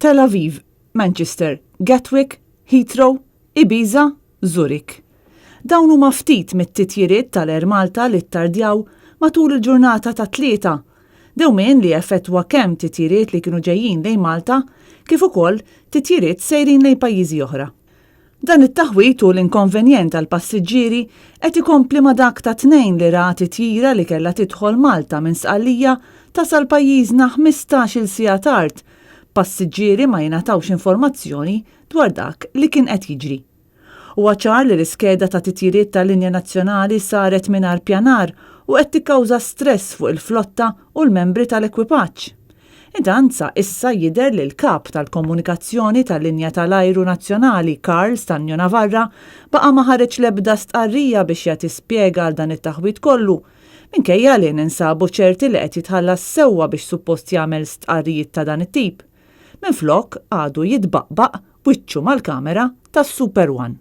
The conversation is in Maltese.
Tel Aviv, Manchester, Gatwick, Heathrow, Ibiza, Zurich. Dawn huma ftit mit-titjiriet tal-Air Malta li ttardjaw matul il-ġurnata tat-Tlieta. Dewmien li effettwa kemm titjiriet li kienu ġejjin lejn Malta kif ukoll titjiriet sejrin lejn pajjiżi oħra. Dan it-taħwid u l-inkonvenjent għall-passiġġieri qed ikompli ma' dak tat-Tnejn li ra titjira li kellha tidħol Malta minn Sqallija tasal pajjiżna 15-il siegħa tard, b'passiġġieri ma jingħatawx informazzjoni dwar dak li kien qed jiġri. Huwa ċar li l-iskeda ta' titjiriet tal-linja nazzjonali saret mingħajr pjanar u qed tikkawża stress fuq il-flotta u l-membri tal-ekwipaġġ. Intant sa issa jidher li l-Kap tal-Komunikazzjoni tal-Linja tal-Ajru Nazzjonali Karl Stagno Navarra baqa' ma ħareġ l-ebda stqarrija biex jagħti spjega għal dan it-taħwid kollu, minkejja li ninsabu ċerti li qed jitħallas sewwa biex suppost jagħmel stqarrijiet ta' dan it-tip. Minflok għadu jitbaqbaq wiċċu mal-kamera tas-Super One.